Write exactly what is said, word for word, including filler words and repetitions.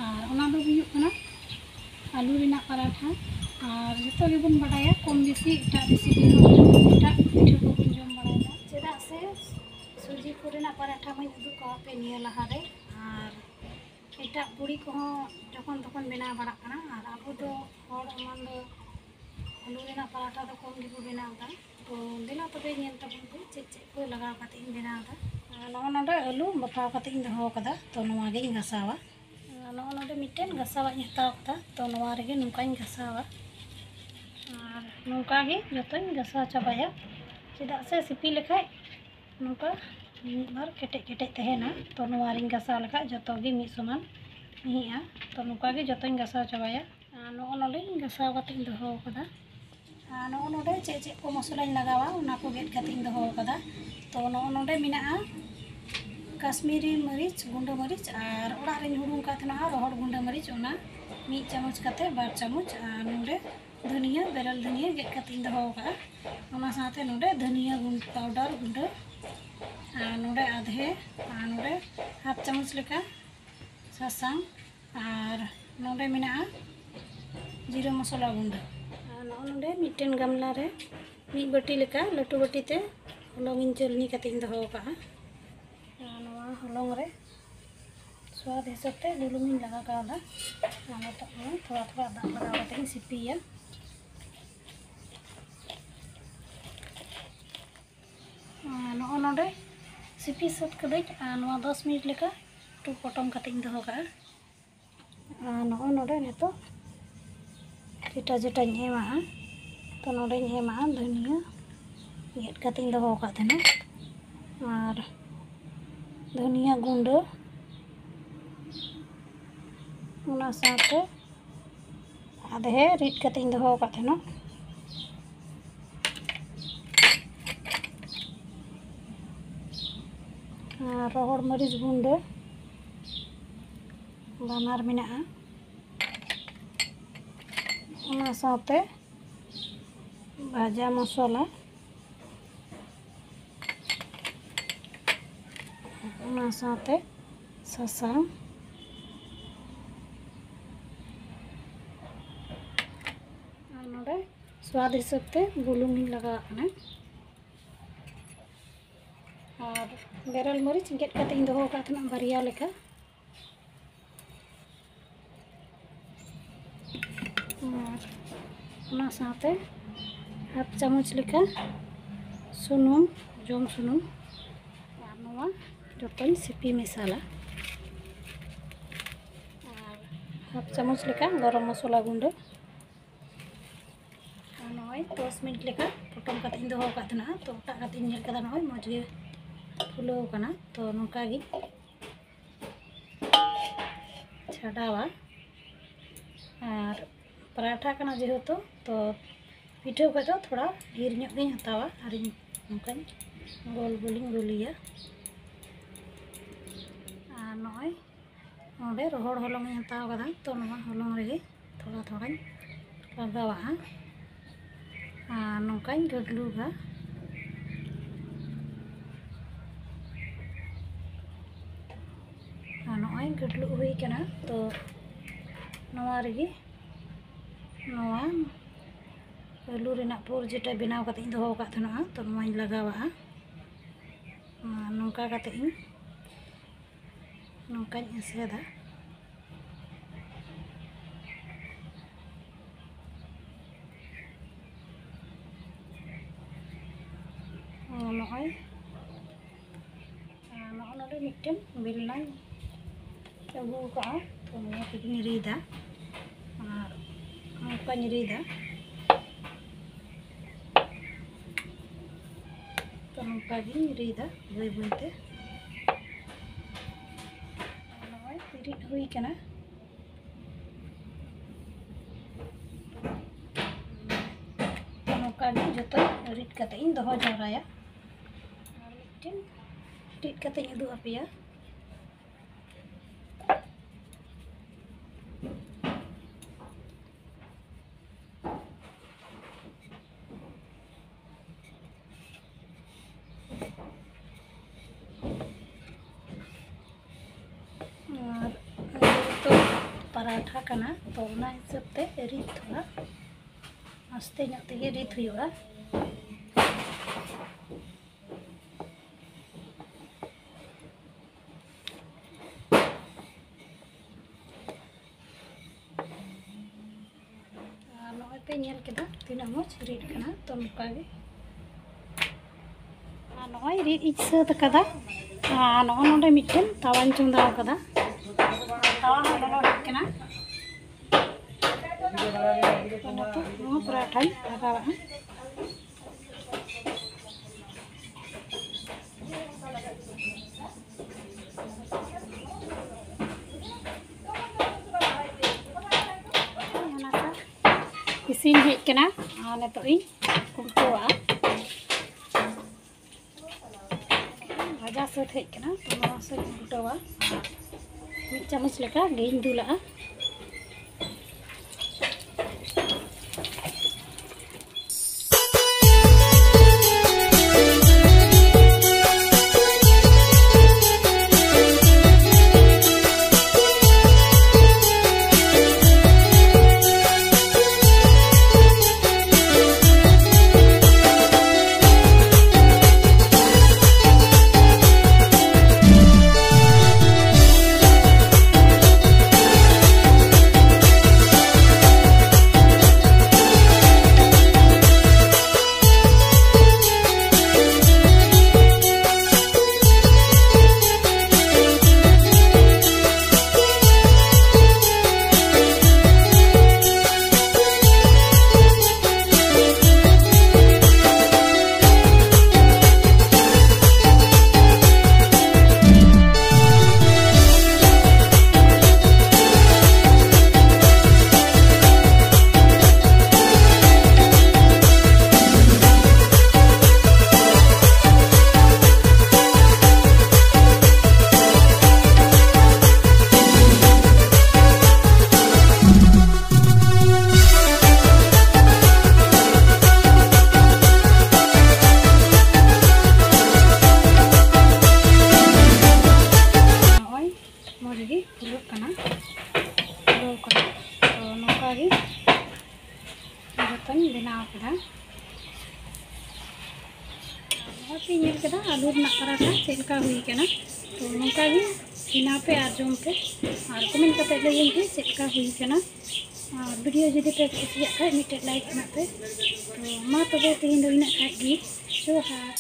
ᱟᱨ ᱚᱱᱟ ᱫᱚ ᱦᱩᱭᱩᱜ ᱠᱟᱱᱟ ᱟᱹᱞᱩ ᱨᱮᱱᱟᱜ ᱯᱟᱨᱟᱴᱷᱟ᱾ ᱟᱨ ᱡᱚᱛᱚ ᱜᱮᱵᱚᱱ ᱵᱟᱰᱟᱭᱟ ᱠᱚᱢ ᱵᱮᱥᱤ ᱮᱴᱟᱜ ᱨᱮᱥᱤᱯᱤ ᱦᱚᱸ, ᱮᱴᱟᱜ ᱯᱤᱴᱷᱟᱹ ᱠᱚᱵᱚᱱ ᱡᱚᱢ ᱵᱟᱲᱟᱭᱮᱫᱟ, ᱪᱮᱫᱟᱜ ᱥᱮ ᱥᱩᱡᱤ ᱠᱚᱨᱮᱱᱟᱜ ᱯᱟᱨᱟᱴᱷᱟ ᱢᱟᱧ ᱩᱫᱩᱜ ᱠᱟᱜ ᱯᱮ ᱱᱤᱭᱟᱹ ᱞᱟᱦᱟᱨᱮ᱾ ᱟᱨ ᱮᱴᱟᱜ ᱠᱩᱲᱤ ᱠᱚᱦᱚᱸ ᱡᱚᱠᱷᱚᱱ ᱛᱚᱠᱷᱚᱱ ᱵᱮᱱᱟᱣ ᱵᱟᱲᱟᱜ ᱠᱟᱱᱟ, ᱟᱨ ᱟᱵᱚ ᱫᱚ ᱦᱚᱲ ᱮᱢᱟᱱ ᱫᱚ ᱟᱹᱞᱩ ᱨᱮᱱᱟᱜ ᱯᱟᱨᱟᱴᱷᱟ ᱫᱚ ᱠᱚᱢ ᱜᱮᱵᱚ ᱵᱮᱱᱟᱣ ᱮᱫᱟ᱾ ᱛᱚ ᱫᱮᱞᱟ ᱛᱚᱵᱮ ᱧᱮᱞ ᱛᱟᱵᱚᱱ ᱯᱮ ᱪᱮᱫ ᱪᱮᱫ ᱠᱚ ᱞᱟᱜᱟᱣ ᱠᱟᱛᱮ ᱤᱧ ᱵᱮᱱᱟᱣ ᱮᱫᱟ᱾ ᱟᱨ ᱱᱚᱜᱼᱚ ᱱᱚᱰᱮ ᱟᱹᱞᱩ ᱵᱟᱯᱷᱟᱣ ᱠᱟᱛᱮ ᱤᱧ ᱫᱚᱦᱚ ᱟᱠᱟᱫᱟ, ᱛᱚ ᱱᱚᱣᱟ ᱜᱤᱧ ᱜᱷᱟᱥᱟᱣᱟ᱾ ᱟᱨ ᱱᱚᱜᱼᱚ ᱱᱚᱰᱮ ᱢᱤᱫᱴᱮᱱ ᱜᱷᱟᱥᱟᱣᱟᱜ ᱤᱧ ᱦᱟᱛᱟᱣ ᱠᱟᱫᱟ, ᱛᱚ ᱱᱚᱣᱟ ᱨᱮᱜᱮ ᱱᱚᱝᱠᱟᱧ ᱜᱷᱟᱥᱟᱣᱟ᱾ ᱟᱨ ᱱᱚᱝᱠᱟ ᱜᱮ ᱡᱚᱛᱚᱧ ᱜᱷᱟᱥᱟᱣ ᱪᱟᱵᱟᱭᱟ, ᱪᱮᱫᱟᱜ ᱥᱮ ᱥᱤᱯᱤ ᱞᱮᱠᱷᱟᱡ ᱱᱚᱝᱠᱟ ᱢᱤᱫ ᱵᱟᱨ ᱠᱮᱴᱮᱡ ᱠᱮᱴᱮᱡ ᱛᱟᱦᱮᱱᱟ᱾ ᱛᱚ ᱱᱚᱣᱟ ᱨᱤᱧ ᱜᱷᱟᱥᱟᱣ ᱞᱮᱠᱷᱟᱡ ᱡᱚᱛᱚ ᱜᱮ ᱢᱤᱫ ᱥᱚᱢᱟᱱ ᱢᱤᱦᱤᱜᱼᱟ᱾ ᱛᱚ ᱱᱚᱝᱠᱟ ᱜᱮ ᱡᱚᱛᱚᱧ ᱜᱷᱟᱥᱟᱣ ᱪᱟᱵᱟᱭᱟ᱾ ᱟᱨ ᱱᱚᱜᱼᱚ ᱱᱚᱰᱮᱧ ᱜᱷᱟᱥᱟᱣ ᱠᱟᱛᱮᱧ ᱫᱚᱦᱚ ᱟᱠᱟᱫᱟ᱾ ᱟᱨ ᱱᱚᱜᱼᱚ ᱱᱚᱰᱮ ᱪᱮᱫ ᱪᱮᱫ ᱠᱚ ᱢᱚᱥᱞᱟᱧ ᱞᱟᱜᱟᱣᱟ, ᱚᱱᱟ ᱠᱚ ᱜᱮᱫ ᱠᱟᱛᱮᱧ ᱫᱚᱦᱚ ᱟᱠᱟᱫᱟ᱾ ᱛᱚ ᱱᱚᱜᱼᱚ ᱱᱚᱰᱮ ᱢᱮᱱᱟᱜᱼᱟ ᱠᱟᱥᱢᱤᱨᱤ ᱢᱟᱹᱨᱤᱪ, ᱜᱩᱸᱰᱟᱹ ᱢᱟᱹᱨᱤᱪ, ᱟᱨ ᱚᱲᱟᱜ ᱨᱤᱧ ᱦᱩᱲᱩᱝ ᱟᱠᱟᱫ ᱛᱟᱦᱮᱱᱟ ᱨᱚᱦᱚᱲ ᱜᱩᱸᱰᱟᱹ ᱢᱟᱹᱨᱤᱪ, ᱚᱱᱟ ᱢᱤᱫ ᱪᱟᱢᱚᱪ ᱠᱟᱛᱮ, ᱵᱟᱨ ᱪᱟᱢᱚᱪ᱾ ᱟᱨ ᱱᱚᱰᱮ ᱫᱷᱩᱱᱤᱭᱟᱹ, ᱵᱮᱨᱮᱞ ᱫᱷᱩᱱᱤᱭᱟᱹ ᱜᱮᱫ ᱠᱟᱛᱮᱧ ᱫᱚᱦᱚ ᱟᱠᱟᱫᱼᱟ᱾ ᱚᱱᱟ ᱥᱟᱶᱛᱮ ᱱᱚᱰᱮ ᱫᱷᱩᱱᱤᱭᱟᱹ ᱜᱩᱸᱰ-, ᱯᱟᱣᱰᱟᱨ ᱜᱩᱸᱰᱟᱹ, ᱟᱨ ᱱᱚᱰᱮ ᱟᱫᱷᱮ, ᱟᱨ ᱱᱚᱰᱮ ᱦᱟᱯ ᱪᱟᱢᱚᱪ ᱞᱮᱠᱟ ᱥᱟᱥᱟᱝ, ᱟᱨ ᱱᱚᱰᱮ ᱢᱮᱱᱟᱜᱼᱟ ᱡᱤᱨᱟᱹ ᱢᱚᱥᱞᱟ ᱜᱩᱸᱰᱟᱹ᱾ ᱟᱨ ᱱᱚᱜᱼᱚ ᱱᱚᱰᱮ ᱢᱤᱫᱴᱮᱱ ᱜᱟᱢᱞᱟ ᱨᱮ ᱢᱤᱫ ᱵᱟᱹᱴᱤ ᱞᱮᱠᱟ ᱞᱟᱹᱴᱩ ᱵᱟᱹᱴᱤ ᱛᱮ ᱦᱚᱞᱚᱝ ᱤᱧ ᱪᱟᱹᱞᱱᱤ ᱠᱟᱛᱮ ᱤᱧ ᱫᱚᱦᱚ ᱟᱠᱟᱫᱼᱟ᱾ ᱟᱨ ᱱᱚᱣᱟ ᱦᱚᱞᱚᱝ ᱨᱮ ᱥᱣᱟᱫ ᱦᱤᱥᱟᱹᱵ ᱛᱮ ᱵᱩᱞᱩᱝ ᱤᱧ ᱞᱟᱜᱟᱣ ᱠᱟᱣᱫᱟ᱾ ᱟᱨ ᱱᱤᱛᱚᱜ ᱫᱚ ᱛᱷᱚᱲᱟ ᱛᱷᱚᱲᱟ ᱫᱟᱜ ᱞᱟᱜᱟᱣ ᱠᱟᱛᱮ ᱤᱧ ᱥᱤᱯᱤᱭᱟ᱾ ᱟᱨ ᱱᱚᱜᱼᱚ ᱱᱚᱰᱮ ᱥᱤᱯᱤ ᱥᱟᱹᱛ ᱠᱟᱹᱫᱟᱹᱧ᱾ ᱟᱨ ᱱᱚᱣᱟ ᱫᱚᱥ ᱢᱤᱱᱤᱴ ᱞᱮᱠᱟ ᱮᱠᱴᱩ ᱯᱚᱴᱚᱢ ᱠᱟᱛᱮ ᱤᱧ ᱫᱚᱦᱚ ᱠᱟᱜᱼᱟ᱾ ᱟᱨ ᱱᱚᱜᱼᱚ ᱱᱚᱰᱮ ᱱᱤᱛᱚᱜ ᱡᱮᱴᱟ ᱡᱮᱴᱟᱧ ᱮᱢᱟᱜᱼᱟ, ᱛᱚ ᱱᱚᱰᱮᱧ ᱮᱢᱟᱜᱼᱟ ᱫᱷᱩᱱᱤᱭᱟᱹ ᱜᱮᱫ ᱠᱟᱛᱮᱧ ᱫᱚᱦᱚ ᱟᱠᱟᱫ ᱛᱟᱦᱮᱱᱟ, ᱟᱨ ᱫᱷᱩᱱᱤᱭᱟᱹ ᱜᱩᱸᱰᱟᱹ, ᱚᱱᱟ ᱥᱟᱶᱛᱮ ᱟᱫᱷᱮ ᱨᱤᱫ ᱠᱟᱛᱮᱧ ᱫᱚᱦᱚ ᱟᱠᱟᱫ ᱛᱟᱦᱮᱱᱟ, ᱟᱨ ᱨᱚᱦᱚᱲ ᱢᱟᱹᱨᱤᱪ ᱜᱩᱸᱰᱟᱹ ᱵᱟᱱᱟᱨ ᱢᱮᱱᱟᱜᱼᱟ, ᱚᱱᱟ ᱥᱟᱶᱛᱮ ᱵᱷᱟᱡᱟ ᱢᱚᱥᱞᱟ, ᱚᱱᱟ ᱥᱟᱶᱛᱮ ᱥᱟᱥᱟᱝ, ᱥᱣᱟᱫ ᱦᱤᱥᱟᱹᱵ ᱛᱮ ᱵᱩᱞᱩᱝ ᱤᱧ ᱞᱟᱜᱟᱣᱟᱜ ᱠᱟᱱᱟ᱾ ᱟᱨ ᱵᱮᱨᱮᱞ ᱢᱟᱹᱨᱤᱪ ᱜᱮᱫ ᱠᱟᱛᱮ ᱤᱧ ᱫᱚᱦᱚ ᱟᱠᱟᱫ ᱛᱟᱦᱮᱱᱟ ᱵᱟᱨᱭᱟ ᱞᱮᱠᱟ᱾ ᱟᱨ ᱚᱱᱟ ᱥᱟᱶᱛᱮ ᱦᱟᱯ ᱪᱟᱢᱚᱪ ᱞᱮᱠᱟ ᱥᱩᱱᱩᱢ, ᱡᱚᱢ ᱥᱩᱱᱩᱢ, ᱟᱨ ᱱᱚᱣᱟ ᱡᱚᱛᱚᱧ ᱥᱤᱯᱤ ᱢᱮᱥᱟᱞᱟ᱾ ᱟᱨ ᱦᱟᱯ ᱪᱟᱢᱚᱪ ᱞᱮᱠᱟ ᱜᱚᱨᱚᱢ ᱢᱚᱥᱞᱟ ᱜᱩᱸᱰᱟᱹ᱾ ᱟᱨ ᱱᱚᱜᱼᱚᱭ ᱫᱚᱥ ᱢᱤᱱᱤᱴ ᱞᱮᱠᱟ ᱯᱚᱴᱚᱢ ᱠᱟᱛᱮ ᱤᱧ ᱫᱚᱦᱚ ᱟᱠᱟᱫ ᱛᱟᱦᱮᱱᱟ᱾ ᱛᱚ ᱚᱴᱟᱜ ᱠᱟᱛᱮ ᱤᱧ ᱧᱮᱞ ᱠᱮᱫᱟ, ᱱᱚᱜᱼᱚᱭ ᱢᱚᱡᱽ ᱜᱮ ᱯᱷᱩᱞᱟᱹᱣ ᱠᱟᱱᱟ᱾ ᱛᱚ ᱱᱚᱝᱠᱟ ᱜᱤᱧ ᱪᱷᱟᱰᱟᱣᱟ᱾ ᱟᱨ ᱯᱟᱨᱟᱴᱷᱟ ᱠᱟᱱᱟ ᱡᱮᱦᱮᱛᱩ, ᱛᱚ ᱯᱤᱴᱷᱟᱹ ᱠᱷᱚᱡ ᱫᱚ ᱛᱷᱚᱲᱟ ᱰᱷᱮᱨ ᱧᱚᱜ ᱜᱤᱧ ᱦᱟᱛᱟᱣᱟ᱾ ᱟᱨᱤᱧ ᱱᱚᱝᱠᱟᱧ ᱜᱳᱞ ᱜᱳᱞᱤᱧ ᱜᱳᱞᱮᱭᱟ᱾ ᱟᱨ ᱱᱚᱜᱼᱚᱭ ᱱᱚᱰᱮ ᱨᱚᱦᱚᱲ ᱦᱚᱞᱚᱝ ᱤᱧ ᱦᱟᱛᱟᱣ ᱠᱟᱫᱟ, ᱛᱚ ᱱᱚᱣᱟ ᱦᱚᱞᱚᱝ ᱨᱮᱜᱮ ᱛᱷᱚᱲᱟ ᱛᱷᱚᱲᱟᱧ ᱞᱟᱜᱟᱣᱟᱜᱼᱟ᱾ ᱟᱨ ᱱᱚᱝᱠᱟᱧ ᱜᱟᱹᱰᱞᱩᱜᱟ᱾ ᱟᱨ ᱱᱚᱜᱼᱚᱭ ᱜᱟᱹᱰᱞᱩᱜ ᱦᱩᱭ ᱠᱟᱱᱟ᱾ ᱛᱚ ᱱᱚᱣᱟ ᱨᱮᱜᱮ ᱱᱚᱣᱟ ᱟᱹᱞᱩ ᱨᱮᱱᱟᱜ ᱯᱩᱨ ᱡᱮᱴᱟ ᱵᱮᱱᱟᱣ ᱠᱟᱛᱮ ᱤᱧ ᱫᱚᱦᱚ ᱟᱠᱟᱫ ᱛᱟᱦᱮᱱᱟ, ᱛᱚ ᱱᱚᱣᱟᱧ ᱞᱟᱜᱟᱣᱟᱜᱼᱟ᱾ ᱟᱨ ᱱᱚᱝᱠᱟ ᱠᱟᱛᱮ ᱤᱧ ᱱᱚᱝᱠᱟᱧ ᱮᱥᱮᱫᱟ᱾ ᱱᱚᱜᱼᱚᱭ, ᱱᱚᱜᱼᱚ ᱱᱚᱰᱮ ᱢᱤᱫᱴᱮᱱ ᱵᱮᱞᱱᱟᱧ ᱟᱹᱜᱩ ᱟᱠᱟᱫᱼᱟ, ᱛᱚ ᱱᱚᱣᱟ ᱛᱮᱜᱮᱧ ᱨᱤᱫᱟ᱾ ᱟᱨ ᱱᱚᱝᱠᱟᱧ ᱨᱤᱫᱟ᱾ ᱛᱚ ᱱᱚᱝᱠᱟ ᱜᱤᱧ ᱨᱤᱫᱟ ᱵᱟᱹᱭ ᱵᱟᱹᱭ ᱛᱮ᱾ ᱱᱚᱜᱼᱚᱭ ᱨᱤᱫ ᱦᱩᱭ ᱠᱟᱱᱟ᱾ ᱛᱚ ᱱᱚᱝᱠᱟ ᱜᱮ ᱡᱚᱛᱚ ᱨᱤᱫ ᱠᱟᱛᱮ ᱤᱧ ᱫᱚᱦᱚ ᱡᱟᱣᱨᱟᱭᱟ᱾ ᱟᱨ ᱢᱤᱫᱴᱮᱱ ᱨᱤᱫ ᱠᱟᱛᱮ ᱤᱧ ᱩᱫᱩᱜ ᱟᱯᱮᱭᱟ᱾ ᱟᱨ ᱱᱚᱣᱟ ᱫᱚ ᱯᱟᱨᱟᱴᱷᱟ ᱠᱟᱱᱟ, ᱛᱚ ᱚᱱᱟ ᱦᱤᱥᱟᱹᱵ ᱛᱮ ᱨᱤᱫ ᱛᱷᱚᱲᱟ ᱟᱥᱛᱮ ᱧᱚᱜ ᱛᱮᱜᱮ ᱨᱤᱫ ᱦᱩᱭᱩᱜᱼᱟ᱾ ᱟᱨ ᱱᱚᱜᱼᱚᱭ ᱯᱮ ᱧᱮᱞ ᱠᱮᱫᱟ ᱛᱤᱱᱟᱹᱜ ᱢᱚᱡᱽ ᱨᱤᱫ ᱠᱟᱱᱟ, ᱛᱚ ᱱᱚᱝᱠᱟ ᱜᱮ᱾ ᱟᱨ ᱱᱚᱜᱼᱚᱭ ᱨᱤᱫ ᱤᱧ ᱥᱟᱹᱛ ᱟᱠᱟᱫᱟ᱾ ᱟᱨ ᱱᱚᱜᱼᱚ ᱱᱚᱰᱮ ᱢᱤᱫᱴᱮᱱ ᱛᱟᱣᱟᱧ ᱪᱚᱸᱫᱟ ᱟᱠᱟᱫᱟ᱾ ᱛᱟᱣᱟ ᱦᱚᱸ ᱞᱚᱞᱚ ᱦᱮᱡ ᱠᱟᱱᱟ᱾ ᱛᱚ ᱱᱤᱛᱚᱜ ᱱᱚᱣᱟ ᱯᱚᱨᱟᱴᱷᱟᱧ ᱞᱟᱜᱟᱣᱟᱜᱼᱟ᱾ ᱚᱱᱟ ᱠᱚ ᱤᱥᱤᱱ ᱦᱮᱡ ᱠᱟᱱᱟ᱾ ᱟᱨ ᱱᱤᱛᱚᱜ ᱤᱧ ᱩᱞᱴᱟᱹᱣᱟᱜᱼᱟ᱾ ᱵᱷᱟᱡᱟ ᱥᱟᱹᱛ ᱦᱮᱡ ᱠᱟᱱᱟ, ᱛᱚ ᱱᱚᱣᱟ ᱥᱟᱹᱛ ᱤᱧ ᱩᱞᱴᱟᱹᱣᱟ᱾ ᱢᱤᱫ ᱪᱟᱢᱚᱪ ᱞᱮᱠᱟ ᱜᱷᱤᱧ ᱫᱩᱞᱟᱜᱼᱟ᱾ ᱵᱮᱱᱟᱣ ᱠᱟᱫᱟ᱾ ᱱᱚᱣᱟ ᱯᱮ ᱧᱮᱞ ᱠᱮᱫᱟ ᱟᱹᱞᱩ ᱨᱮᱱᱟᱜ ᱯᱟᱨᱟᱴᱷᱟ ᱪᱮᱫ ᱞᱮᱠᱟ ᱦᱩᱭ ᱠᱟᱱᱟ᱾ ᱛᱚ ᱱᱚᱝᱠᱟ ᱜᱮ ᱵᱮᱱᱟᱣ ᱯᱮ ᱟᱨ ᱡᱚᱢ ᱯᱮ, ᱟᱨ ᱠᱚᱢᱮᱱᱴ ᱠᱟᱛᱮ ᱞᱟᱹᱭᱟᱹᱧ ᱯᱮ ᱪᱮᱫ ᱞᱮᱠᱟ ᱦᱩᱭ ᱠᱟᱱᱟ᱾ ᱟᱨ ᱵᱷᱤᱰᱤᱭᱳ ᱡᱩᱫᱤ ᱯᱮ ᱠᱩᱥᱤᱭᱟᱜ ᱠᱷᱟᱡ ᱢᱤᱫᱴᱮᱡ ᱞᱟᱭᱤᱠ ᱮᱢᱟᱜ ᱯᱮ᱾ ᱛᱚ ᱢᱟ ᱛᱚᱵᱮ ᱛᱮᱦᱮᱧ ᱫᱚ ᱤᱱᱟᱹᱜ ᱠᱷᱟᱡ ᱜᱮ᱾ ᱡᱚᱦᱟᱨ᱾